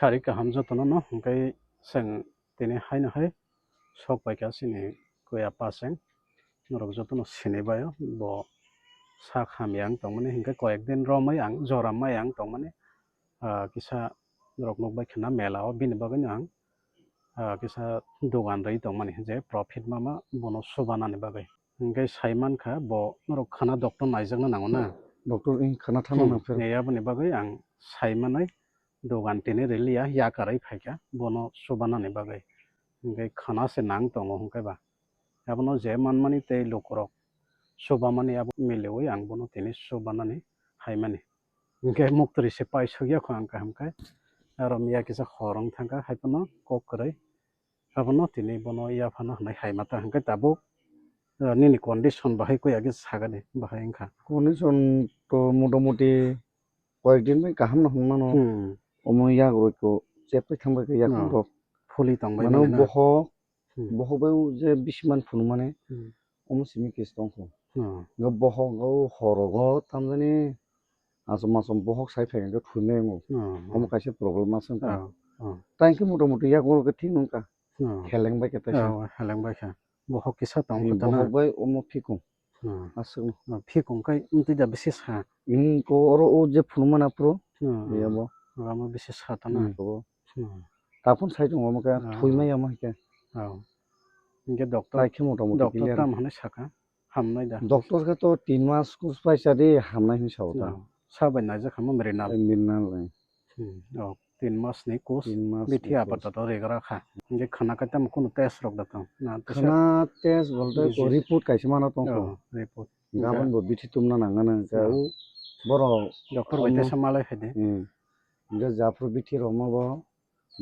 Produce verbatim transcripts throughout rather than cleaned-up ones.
Sari kaham jotono no, hwnkhe chwng tini haino hai sok paikha chini kuya Paseng. Norok jotono sinibaio, bo sak hamya wng tongmani, hwnkhe koyek din romwi ang jora maya wng tongmani. Ah, kisa norok nukbai khna mela o, bini bagwino ang, ah, kisa dogan rwi tongmani, je profit mama bono subanani bagwi. Hwnkhe sai mankha bo norok khana doctor naijakna nango na. Doctor wng khana thangna Hmm, nang phero. Aboni bagwi ang sai manwi dogan tini riliya, yakarwi phaikha bono subanani bagwi. Hwnkhe khana se nang tongo hwnkhe ba. Abono je manmani tei lukurok subamani abo miliwi ang bono tini subanani haimani. Hwnkhe muktwrwi se paisukya kho ang kaham khe. Aro miya kisa hor wng thangkha, haiphano kok kwrwi. Abono tini bono yaphano hwnwi hai mata hwnkhe tabuk, eh, nini condition bahai kuyagwi sagani bahai wngkha. Condition to motamuti koyek din bai kaham no hwnmano. Hmm. Omo yagrwi ko chepwi thangbai khe yakhung No. Rok. Phuli tongbai Mano mani na. Bohok, Hmm. Bohok bai o je bisi man phunukmani, Hmm. Omo simi case tongkho. Hmm. Nga bohok o horogo tamjani asom asom bohok sai phai hwnkhe thwimai wngo. Hmm, hmm. Omo kaisa problem aswk wngkha. Oh, oh. Tai hwnkhe motamuti yago khe thik wngkha. Hmm. Heleng bai khe taisa. Oh, heleng bai kha. Bohok kisa tong Hmm, kha tana. Bohok bai omo phikung. Hmm. Aswkno. Oh, phikung kai wngtwi da bisi sa. Hmm, ko oro o je phunukmani aphuru. Hmm, hmm. Yabo. Omo bisi sa tana. Hmm, kobo. Hmm. Taphun sai tongo omo khe Ah. Thwimai omo hai khe. Oh. Hwnkhe doctor, Tai khe motamuti doctor clear. Tam hwnwi sakha, hamnai da? Doctor khe to tin mas course paisa di hamnai hwnwi sao ta. Oh. Sa bai naijak hamma Mrinal. Eh, Mrinal, eh. Hmm. Oh, tin mas ni course. Tin mas bithi ni course. Apatot rigra kha. Hwnkhe khana khe tamo kunu test rok da tong? Na, tesa Khana test bolte ko Busy. Report kaisa mana tongkho. Oh, report. Gabon Hwnkhe bo bithi tumna nangana hwnkhe Oh. O borok Doctor bai omo tesa malai phai di. Hmm. Hwnkhe japhuru bithi romma bo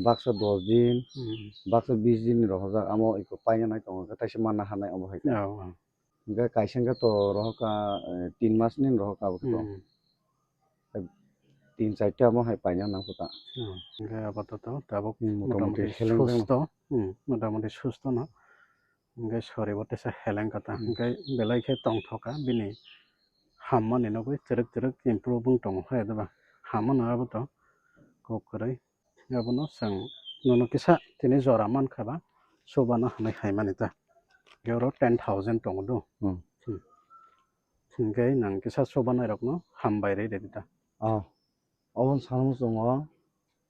baksa dos din, Hmm. Baksa bis din ni rohorjak, amo eko paina nai tongo, hwnkhe taisa manna hanai omo hai khe. Oh, oh. Hwnkhe kaisa hwnkhe to rohorkha, eh, tin mas ni rohorkha abo khe to. Hmm. Tin charta omo hai paina nang kho ta. Oh, hwnkhe apatot tabuk Hmm, motamuti motamuti heleng jang. Susto, hmm, motamuti susto no. Hwnkhe sori bo tesa heleng kha ta. Hmm. Hwnkhe belai khe tongthok kha bini hammani nugwi twrwk twrwk improve wng tongo hai diba? Hamano abo to kok kwrwi. Abono chwng nono kisa tini jora mankha ba, subana hwnwi hai mani ta. Hwnkhe oro ten thousand tongo do. Hmm. Hmm. Hwnkhe nwng kisa subanai rokno hambai rwi rwdi ta. Oh. Obo sanmung tongo,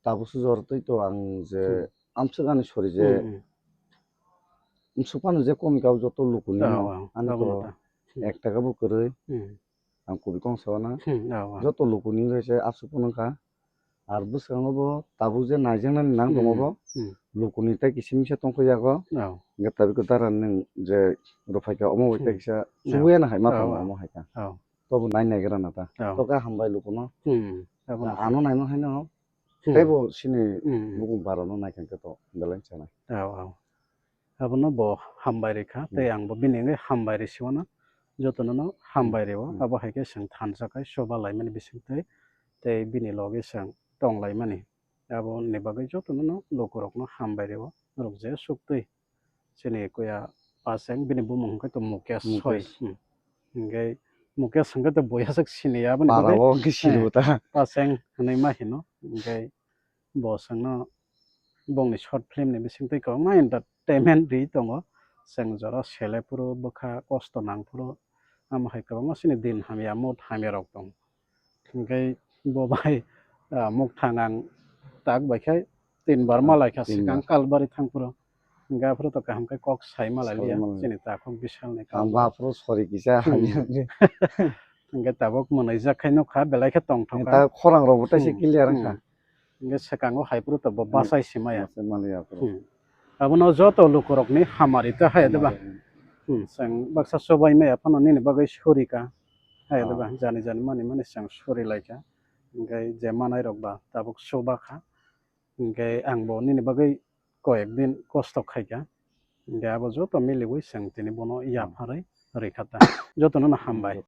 tabuk sujor twi to ang je Hmm. Amswk ani sori je Hmm, hmm. Mswk phano je komikha joto lukuni Oh, no. Oh, Ani abo to no ta. Hmm. Ek taka bo kwrwi. Hmm. Ang kubui kong sawana. Hmm, oh, oh. Joto lukuni bai se aswk phano kha. Ar bwskango bo tabuk je naijaknani nang tongo Hmm, bo. Hmm. Lukuni tei kisim kisa tongkha yago. Oh. Hwnkhe tabuk dara nwng je rwphaikha omo bai tei Hmm. kisa Oh. Chubuya na hai ma Oh, tongo oh. Omo hai kha. Oh. Tobo nai naigra na ta. Oh. To kha hambai lukuno. Hmm. Abono. Ano naima haino Hmm. Teibo sini Hmm. Bukung barano naikhang khe to belai chanai. Oh, oh. Abono bo hambai rikha, tei Hmm. Ang bo bini wngwi hambai risiwano, jotono no hambai Hmm. Rio, Hmm. Abo hai khe chwng thansa khai soba laimani bisingtwi, tei bini logi chwng tong laimani. Aboni bagwi jotono no lukurokno hambai rio, norok je suktwi. Chini kuya Paseng, bini bumung hwnkhe to Mukesh Mukesh. Soi. Hmm. Hwnkhe Mukesh hwnkhe to buya sak sini ya, aboni bagwi, Para o hwnkhe sini eh, bo ta. Paseng hwnwi ma hino. Hwnkhe bo chwngno bongni short film ni bisingtwi kwbangma entertainment ri tongo. Chwng jora sele phuru bwkha kosto nang phuru amo hai kwbangma chini din hamya, mood hamya rok tongo. Hwnkhe bo bai, ah, mukthang ang tak bai khe tin bar Ah, malaikha tin swkang bar. Kalbari thang phuru. Hwnkhe aphuru to kaham khe kok sai malai liya. Sai malai. Chini takhuk Bishalni Ang kalbar. Baphuru sori kisa Hmm. Hamya. Hwnkhe tabuk mwnwijak khai nukha, belai khe tongthok kha. Ta khorang rok bo tei se Hmm. Clear Hmm. Wngkha. Hwnkhe swkango hai phuru to bo Hmm. Bachai se maya. Bachai maliya phuru. Hmm. Abono joto lukurokni hamari ta hai diba? Hamari. Hmm, chwng baksa chubai maya phano nini bagwi suri kha. Hai Ah. Diba? Jani jani mani mani chwng suri lai kha. Hwnkhe je manai rok ba tabuk chuba kha. Hwnkhe ang bo nini bagwi koyek din kosto khai kha. Hwnkhe abo joto miliwi chwng tini bono Hmm. Yapharwi rikha ta. Jotono no hambai.